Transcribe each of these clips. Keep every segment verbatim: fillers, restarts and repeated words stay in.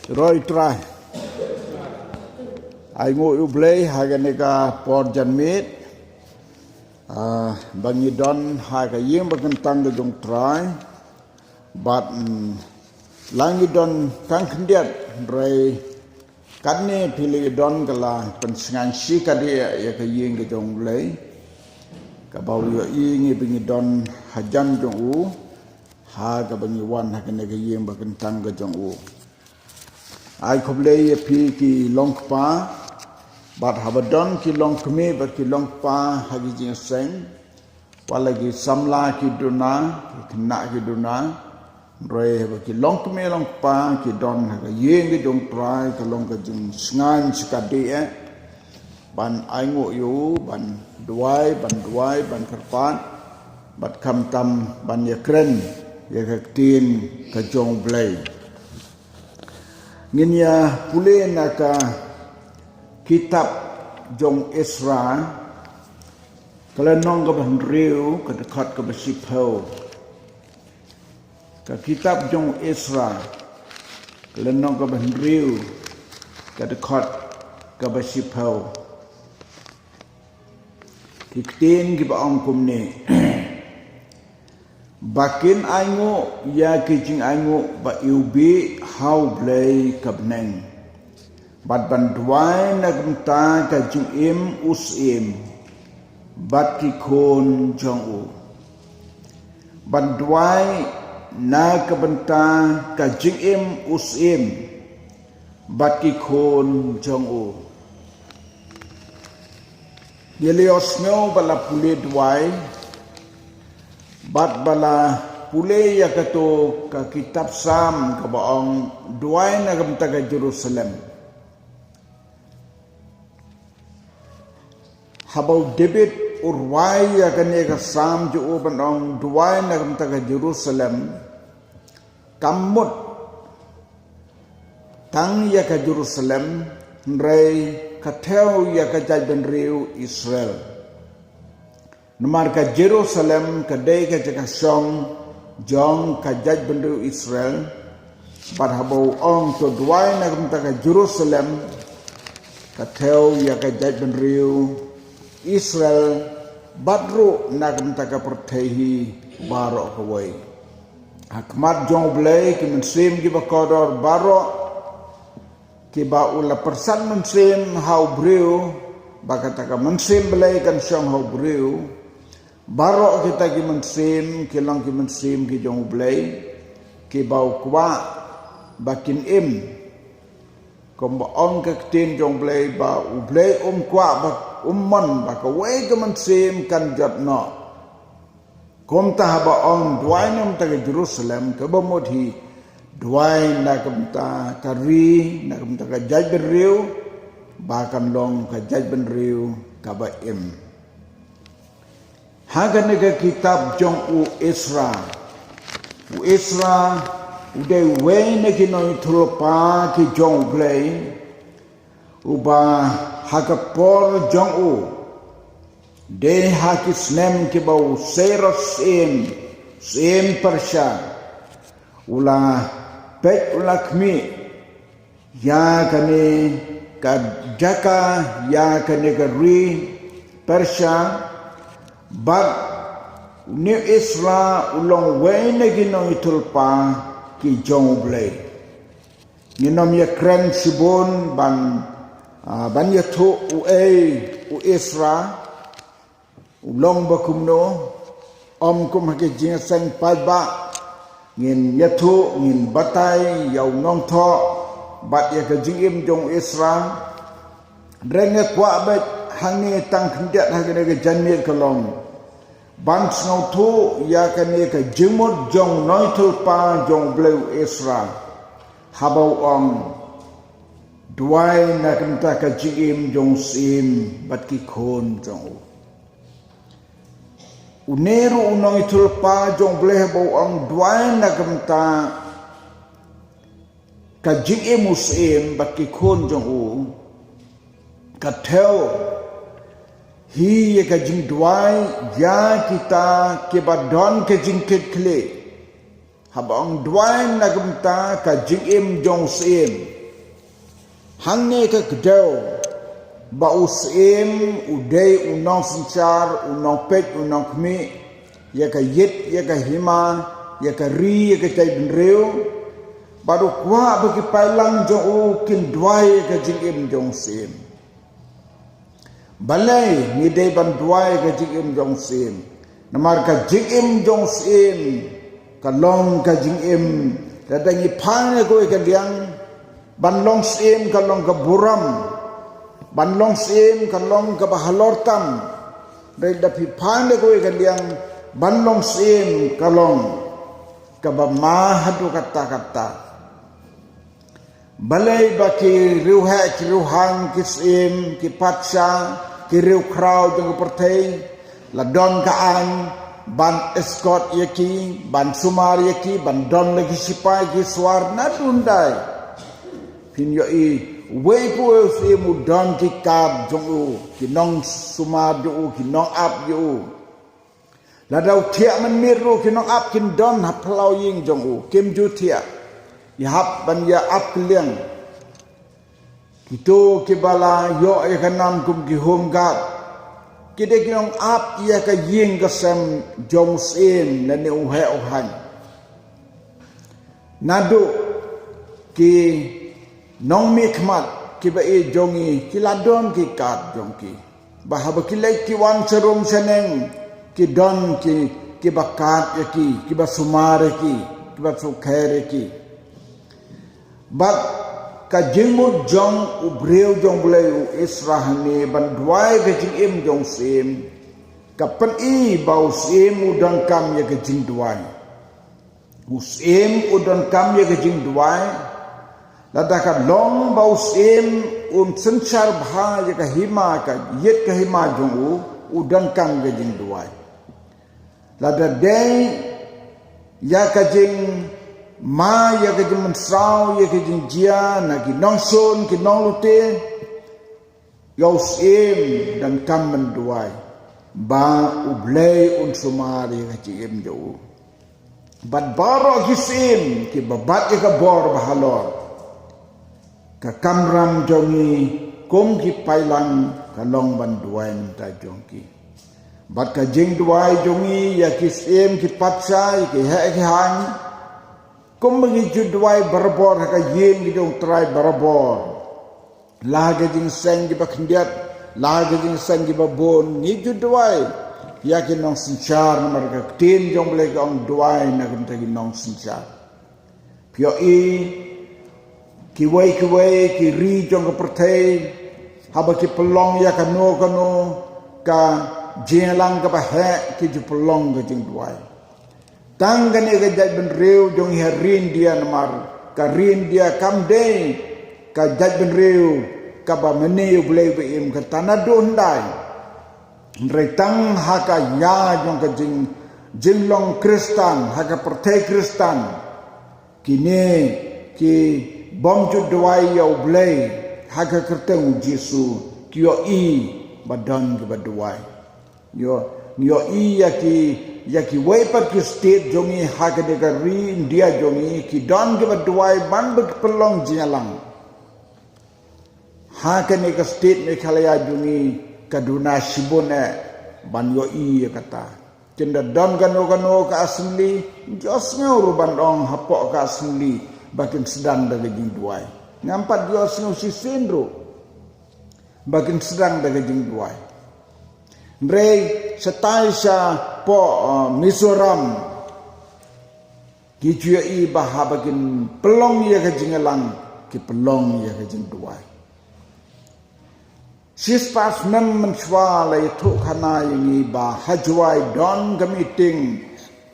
Roi Trai. Ai nguh ïa U Blei ha kane ka por janmiet. Ah, ba ngi don ha ka ïing ba kyntang ka jong U Trai. Bad, mm, la ngi don tang khyndiat, hynrei katne phi la don ka la pynsngew shi ka dei ïa ka ïing ka jong U Blei. Kaba u ïohi ngi ba ngi don hajan jong u. Ha kaba ngi wan ha kane ka ïing ba kyntang ka jong u. Ai khublei ïa phi ki long kpa, bad haba don ki long kmie bad ki long kpa ha ki jingïaseng, wat la ki samla ki duna, ki khynnah ki duna, hynrei haba ki long kmie long kpa ki don ha ka ïing ka jong U Trai ka long ka jingsngew shi ka dei eh. Ban ai nguh ïa u, ban duwai, ban duwai, ban kyrpad, bad khamtam ban ïakren ïa ka ktien ka jong U Blei. Ngin ïa pule na ka kitab jong Ezra, ka lynnong kaba hynriew, ka dkhot kaba shiphew. Ka kitab jong Ezra, ka lynnong kaba hynriew, ka dkhot kaba shiphew. Ki ktien kiba ong kumne. Ba kin ai nguh ïa ki jingainguh ba iwbih ha U Blei ka bneng. Bad ban duwai na ka bynta ka jingim u syiem bad ki khun jong u. Ban duwai na ka bynta ka jingim u syiem bad ki khun jong u. Ïa lei ïohsngew ba la pule duwai bad ba la pule ïa kato ka kitab Salm kaba ong duwai na ka bynta ka Jerusalem. Haba u David u rwai ïa kane ka Salm jong u ban ong duwai na ka bynta ka Jerusalem, kam mut tang ïa ka Jerusalem, hynrei ka thew ïa ka jaitbynriew Israel. Namar ka Jerusalem ka dei ka jaka shong jong ka jaitbynriew Israel. Bad haba u ong to duwai na ka bynta ka Jerusalem, ka thew ïa ka jaitbynriew Israel, bad ruh na ka bynta ka pyrthei hi baroh kawei. Ha khmat jong U Blei ki mynsiem kiba kordor baroh, kiba u la pyrsad mynsiem ha u briew, ba kata ka mynsiem Blei kan shong ha u briew. Baroh kita ki mynsiem ki long ki mynsiem ki jong U Blei, kiba u kwah ba kin im. Kumba ong ka ktien jong U Blei ba U Blei um kwah ba um mon ba kawei ka mynsiem kan jot noh. Kumta haba ong duwai na ka bynta ka Jerusalem, kaba mut hi duwai na ka bynta ka ri, na ka bynta ka jaitbynriew, ba kan long ka jaitbynriew kaba im. Ha kane ka kitab jong u Ezra. U Ezra u dei uwei na ki nongïathuhlypa ki jong U Blei, uba ha ka por jong u, dei ha ki snem kiba u Cyrus syiem, syiem Persia, u la peit, u la khmih ïa kane ka jaka, ïa kane ka ri Persia, bad une u Ezra u long uwei na ki nongïathuhlypa ki jong U Blei. Ngin ym ïakren shibun ban, ah, ban ïathuh uei u Ezra, u long ba kumno, ym kum ha ki jingïaseng paidbah ngin ïathuh, ngin batai ïa u nongthoh bad ïa ka jingim jong u Ezra. Hynrei nga kwah beit hangne tang khyndiat ha kane ka janmiet ka long ban sngewthuh ïa kane ka jingmut jong u nongïathuhlypa jong U Blei u Ezra, haba u ong duwai na ka bynta ka jingim jong u syiem bad ki khun jong u. Une ruh u nongïathuhlypa jong U Blei haba u ong duwai na ka bynta ka jingim u syiem bad ki khun jong u, ka thew hi ïa ka jingduwai ïa kita kiba don ka jingkitkhlieh. Haba ong duwai na ka bynta ka jingim jong u syiem, Hangne ka kdew ba u Syiem u dei u nongsynshar, u nongpeit, u nongkhmih ïa ka ïit, ïa ka hima, ïa ka ri, ïa ka jaitbynriew. Bad u kwah ba ki paidlang jong u kin duwai ïa ka jingim jong u Syiem. Balei ngi dei ban duwai ïa ka jingim jong u Syiem? Namar ka jingim jong u Syiem ka long ka jingim, lada ngi phai na kawei ka liang, ban long Syiem ka long ka burom, ban long Syiem ka long kaba halor tam. Hynrei lada phi phai na kawei ka liang, ban long Syiem ka long kaba ma haduh katta katta. Balei ba ki riewheh ki riewhang, ki syiem, ki patsha, ki riewkhraw jong ka pyrthei la don ka aiñ ban escort ïa ki, ban sumar ïa ki, ban don la ki sipai ki swar? Naduh hyndai phin ïohi, uwei pa uwei u syiem u don ki kad jong u, ki nongsumar jong u, ki nongap jong u. Lada u thiah mynmiet ruh, ki nongap kin don ha phyllaw ïing jong u, kim ju thiah. Ïa hap ban ïa ap kylliang. Kito kiba la ïoh ïa ka nam kum ki home guard, ki dei ki nongap ïa ka ïing ka sem jong u Syiem lane u heh u haiñ. Naduh ki nongmihkhmat kiba ïeit jong ngi ki la don ki kad jong ki, ba haba ki leit ki wan sha rum sha neng, ki don ki, kiba kad ïa ki, kiba sumar ïa ki, kiba sukher ïa ki. Bad ka jingmut jong u briew jong U Blei u Israel hangne ban duwai ka jingim jong u Syiem, ka pyni ba u Syiem u donkam ïa ka jingduwai. U Syiem u donkam ïa ka jingduwai. Lada ka long ba u Syiem un synshar bha ïa ka hima, ka ïit ka hima jong u, u donkam ka jingduwai. Lada dei ïa ka jingma, ïa ka jingmynsaw, ïa ka jingjia na ki nongshun, ki nonglute, ïa u Syiem donkam ban duwai ba U Blei un sumar ïa ka jingim jong u. Bad baroh ki syiem kiba bat ïa ka bor ba halor, ka kamram jong ngi kum ki paidlang ka long ban duwai mynta jong ki. Bad ka jingduwai jong ngi ïa ki syiem, ki patsha, ïa ki heh ki haiñ, kumba ngi ju duwai barabor ha ka ïing ka jong U Trai barabor, la ha ka jingseng kiba khyndiat, la ha ka jingseng kiba bun, ngi ju duwai ïa ki nongsynshar, namar ka ktien jong U Blei ka ong, duwai na ka bynta ki nongsynshar. Phi ïohi, kiwei kiwei ki ri jong ka pyrthei, haba ki pynlong ïa kano kano ka jingïalang kaba heh, ki ju pynlong ka jingduwai. Tang kane ka jaitbynriew jong ngi ha ri India, namar ka ri India kam dei ka jaitbynriew kaba mane ïa U Blei ba im, kata naduh hyndai. Hynrei tang ha ka ïa jong ka jing, jinglong Khristan, ha ka pyrthei Khristan, kine ki bym ju duwai ïa U Blei ha ka kyrteng U Jisu, ki ïohi ba don kiba duwai. Ïo, ïohi ïa ki, ïa kiwei pat ki state jong ngi ha kane ka ri India jong ngi, ki don kiba duwai ban ba ki pynlong jingïalang. Ha kane ka state Meghalaya jong ngi ka duna shibun eh ban ïohi ïa kata. Kin da don kano kano ka assembly, ym ju sngew ruh ban ong hapoh ka assembly ba kin sdang da ka jingduwai. Ngam pat ju sngew shisien ruh ba kin sdang da ka jingduwai. Hynrei shatai shapoh, uh, Mizoram, ki ju ïohi ba haba kin pynlong ïa ka jingïalang, ki pynlong ïa ka jingduwai. Shispah snem mynshuwa la ïathuhkhana ïa ngi ba ha Jowai don ka meeting,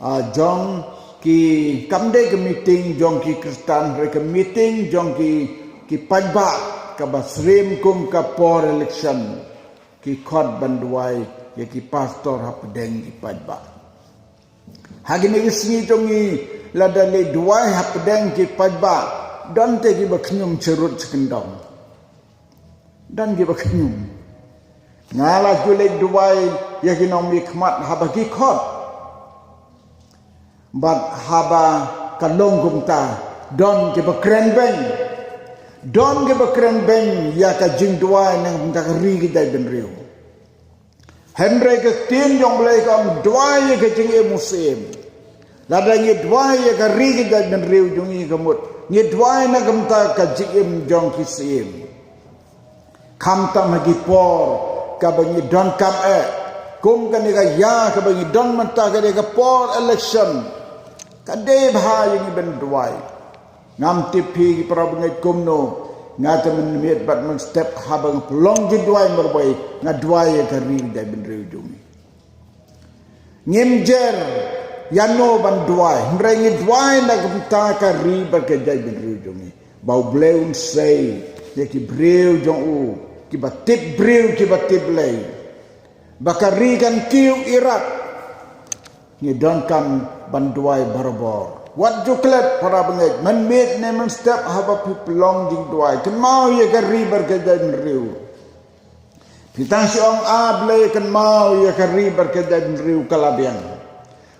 ah, jong ki, kam dei ka meeting jong ki Khristan, hynrei ka meeting jong ki, ki paidbah, kaba syriem kum ka por election, ki khot ban duwai ïa ki pastor hapdeng ki paidbah. Ha kine ki sngi jong ngi, lada leit duwai hapdeng ki paidbah, don te kiba khñium sharud sha kyndong. Don kiba khñium. Nga la ju leit duwai ïa ki nongmihkhmat haba ki khot. Bad haba ka long kumta, don kiba kren beiñ. Don kiba kren beiñ ïa ka jingduwai na ka bynta ka ri ka jaitbynriew. Hynrei ka ktien jong U Blei ka ong duwai ïa ka jingim u syiem. Lada ngi duwai ïa ka ri ka jaitbynriew jong ngi ka mut ngi duwai na ka bynta ka jingim jong ki syiem. Khamtam ha ki por kaba ngi donkam eh, kum kane ka ïa kaba ngi don mynta ka dei ka por election. Ka dei bha ïa ngi ban duwai. Ngam tip phi ki para bangeit kumno, nga te mynmiet bad mynstep haba nga pynlong jingduwai marwei, nga duwai ïa ka ri ka jaitbynriew jong ngi. Ngim jer ïano ban duwai, hynrei ngi duwai na ka bynta ka ri bad ka jaitbynriew jong ngi. Ba U Blei un sei ïa ki briew jong u, kiba tip briew kiba tip Blei. Ba ka ri kan kiew irat. Ngi donkam ban duwai barabor. Wat ju klet para bangeit, mynmiet ne mynstep haba phi pynlong jingduwai, kynmaw ïa ka ri bad ka jaitbynriew. Phi tang shu ong, A Blei, kynmaw ïa ka ri bad ka jaitbynriew, ka la biang.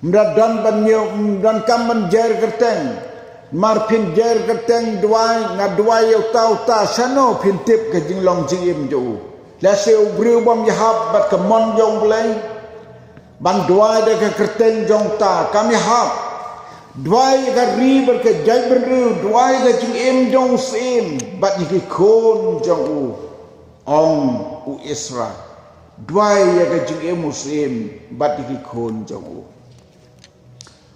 Ym da don ban ñiew, ym donkam ban jer kyrteng. Mar phin jer kyrteng duwai, nga duwai ïa uta uta, shano phin tip ka jinglong jingim jong u? Lehse u briew bym ïahap bad ka mon jong U Blei ban duwai da ka kyrteng jong uta, kam ïahap. Duwai ïa ka ri bad ka jaitbynriew, duwai ïa ka jingim jong u syiem bad ïa ki khun jong u. Ong u Ezra, duwai ïa ka jingim u syiem bad ïa ki khun jong u.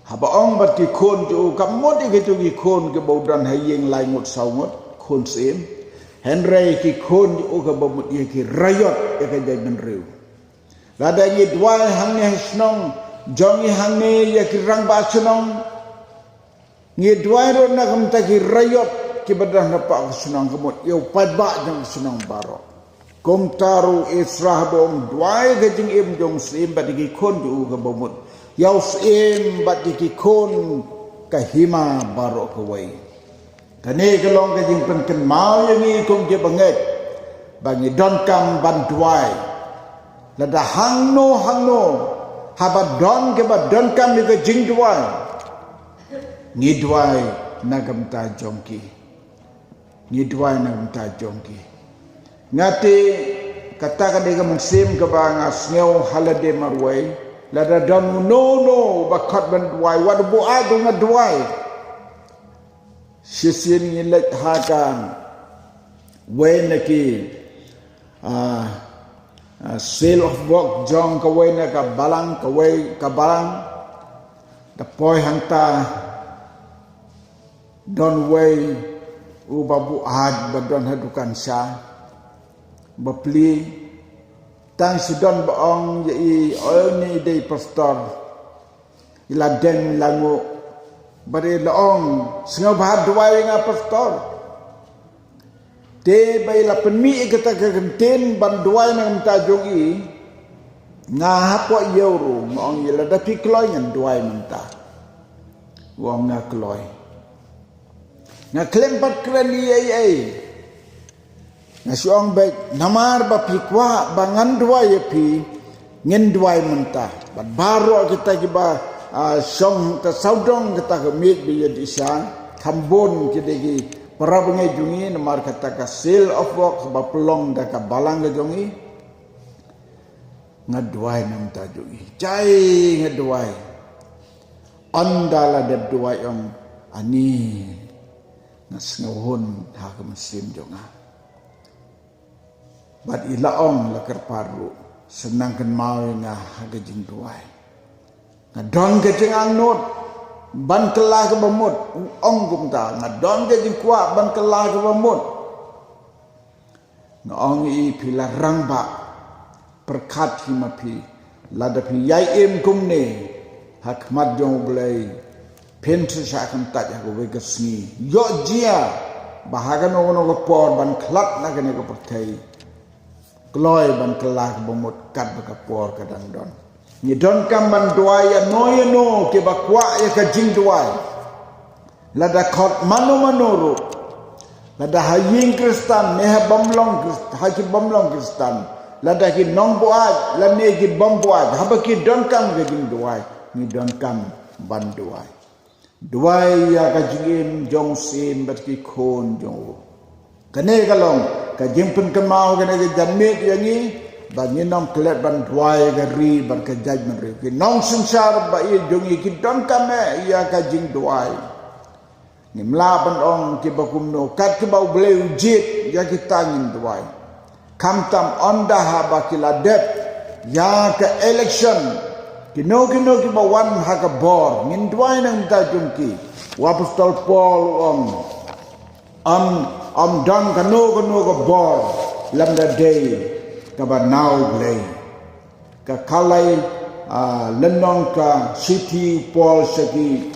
Haba ong bad ki khun jong u, kam mut ïa kito ki khun kiba u don ha ïing lai ngut saw ngut, khun syiem. Hynrei ki khun jong u kaba mut ïa ki raiot ïa ka jaitbynriew. Lada ngi duwai hangne ha shnong jong ngi, hangne ïa ki rangbah shnong, ngi duwai ruh na ka bynta ki raiot kiba don hapoh ka shnong, ka mut ïa u paidbah jong ka shnong baroh. Kumta ruh u Ezra haba ong duwai ka jingim jong u syiem bad ïa ki khun jong u, kaba mut ïa u syiem bad ïa ki khun, ka hima baroh kawei. Kane ka long ka jingpynkynmaw ïa ngi kum ki bangeit ba ngi donkam ban duwai. Lada hangno hangno haba don kiba donkam ïa ka jingduwai, ngi duwai na ka bynta jong ki. Ngi duwai na ka bynta jong ki. Nga te, kata ka dei ka mynsiem kaba nga sngew ha lade marwei. Lada don uno uno ba khot ban duwai, wat buaid, nga duwai. Shisien ngi leit ha kawei na ki, ah, ah, seal of work jong kawei na ka balang, kawei ka balang. Da poi hangta, don uwei uba buaid ba don ha dukan sha, ba plie. Tang shu don ba ong ïa i, o, ine i dei pastor. I la deng la nguh. Bad i la ong, sngewbha duwai ïa nga pastor. Te ba i la pynmih ïa kata ka kyntien ban duwai na ka bynta jong i, nga hapoh ïew ruh nga ong ïa i, lada phi kloi ngan duwai mynta. U ong nga kloi. Nga khlem pat kren ei ei. Nga shu ong beit, namar ba phi kwah ba ngan duwai ïa phi, ngin duwai mynta. Bad baroh kita kiba, ah, shong ta sawdong kata ka miej ba ïadih sha, kham bun ki dei ki para bangeit jong ngi, namar kata ka seal of work ba pynlong da ka balang ka jong ngi. Nga duwai na ka bynta jong i. Jai nga duwai. Ynda la dep duwai ong, ani nga sngewhun ha ka mynsiem jong nga. Bad i la ong, la kyrpad ruh, sa nang kynmaw ïa nga ha ka jingduwai. Nga don ka jingangnud ban kylla kaba mut, u ong kumta, nga don ka jingkwah ban kylla kaba mut. Nga ong ïa i, phi la rangbah, pyrkhat hi ma phi, lada phi ïai im kumne ha khmat jong U Blei, phin sa shah kyntait ha kawei ka sngi. Ïoh jia ba ha kano kano ka por ban khlad na kane ka pyrthei, kloi ban kylla kaba mut katba ka por ka dang don. Ngi donkam ban duwai ïano ïano kiba kwah ïa ka jingduwai. Lada khot mano mano ruh. Lada ha ïing Khristan ne ha bym long Khrist-, ha ki bym long Khristan. Lada ki nongbuaid lane ki bym buaid, haba ki donkam ka jingduwai, ngi donkam ban duwai. Duwai ïa ka jingim jong u syiem bad ki khun jong u. Kane ka long ka jingpynkynmaw kane ka janmiet ïa ngi, ba ngin ym klet ban duwai ïa ka ri bad ka jaitbynriew. Ki nongsynshar ba ïeit jong ngi ki donkam eh ïa ka jingduwai. Ngim lah ban ong kiba kumno, kat kiba U Blei u jied ïa kita ngin duwai. Khamtam ynda haba ki la dep ïa ka election, kino kino kiba wan ha ka bor, ngin duwai na ka bynta jong ki. U Apostol Paul u ong, ym, ym don kano kano ka bor lymda dei kaba na U Blei. Ka khalai, ah, lynnong ka shithi u Paul sha ki,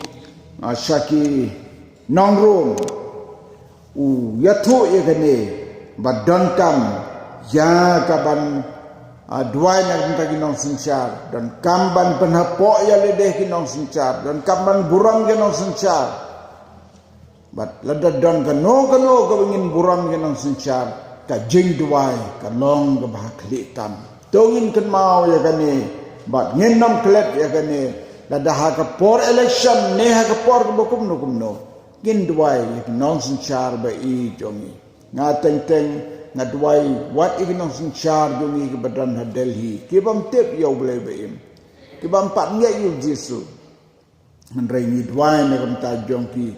ah, sha ki nong Rom, u ïathuh ïa kane, ba donkam ïa ka ban, ah, duwai na ka bynta ki nongsynshar, donkam ban pynhapoh ïa lade ki nongsynshar, donkam ban burom ki nongsynshar. Bad lada don kano kano kaba ngin burom ki nongsynshar, ka jingduwai ka long kaba ha khlieh tam. To ngin kynmaw ïa kane, bad ngin ym klet ïa kane, lada ha ka por election ne ha ka por kaba kumno kumno, ngin duwai ïa ki nongsynshar ba ïeit jong ngi. Nga teng teng nga duwai wat ïa ki nongsynshar jong ngi kiba don ha Delhi, kibym tip ïa U Blei ba im, kibym pat ngeit ïa U Jisu. Hynrei ngi duwai na ka bynta jong ki,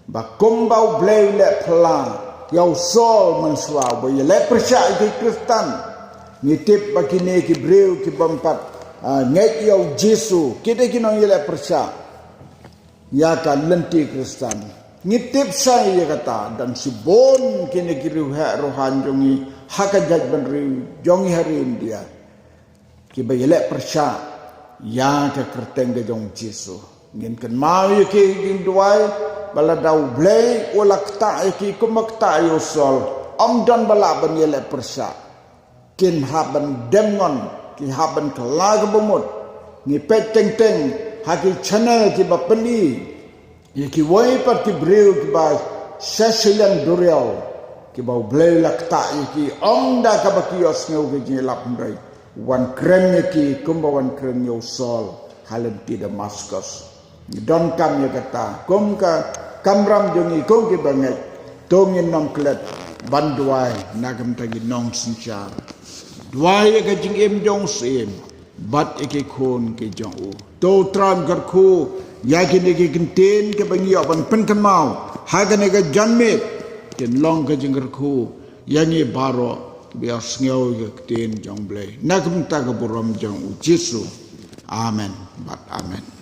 ba kumba U Blei u leh phylla ïa u Saul mynshuwa ba ïaleh pyrshah ïa ki Khristan. Ngi tip ba kine ki briew kibym pat, ah, ngeit ïa U Jisu, ki dei ki nongïaleh pyrshah ïa ka lynti Khristan. Ngi tip shai ïa kata, don shibun kine ki riewheh riewhan jong ngi ha ka jaitbynriew jong ngi ha ri India, kiba ïaleh pyrshah ïa ka kyrteng ka jong U Jisu. Ngin kynmaw ïa ki, ngin duwai ba lada U Blei u la ktah ïa ki kumba ktah ïa u Saul, ym don ba lah ban ïaleh pyrshah. Kin hap ban dem ngon, ki hap ban kylla kaba mut. Ngi peit teng teng ha ki channel kiba pyni ïa kiwei pat ki briew kiba sha shiliang duriaw, kiba U Blei u la ktah ïa ki, ym da kaba ki ïohsngew ka jingïalap, hynrei u wan kren ïa ki kumba wan kren ïa u Saul ha lynti Damaskus. Ngi donkam ïa kata kum ka kamram jong ngi kum kiba ngeit. To ngin ym klet ban duwai na ka bynta ki nongsynshar. Duwai ïa ka jingim jong u Syiem bad ïa ki khun ki jong u. To U Trai un kyrkhu ïa kine ki kyntien kiba ngi ïoh ban pynkynmaw ha kane ka janmiet, kin long ka jingkyrkhu ïa ngi baroh kiba ïohsngew ïa ka ktien jong U Blei, na ka bynta ka burom jong U Jisu. Amen bad amen.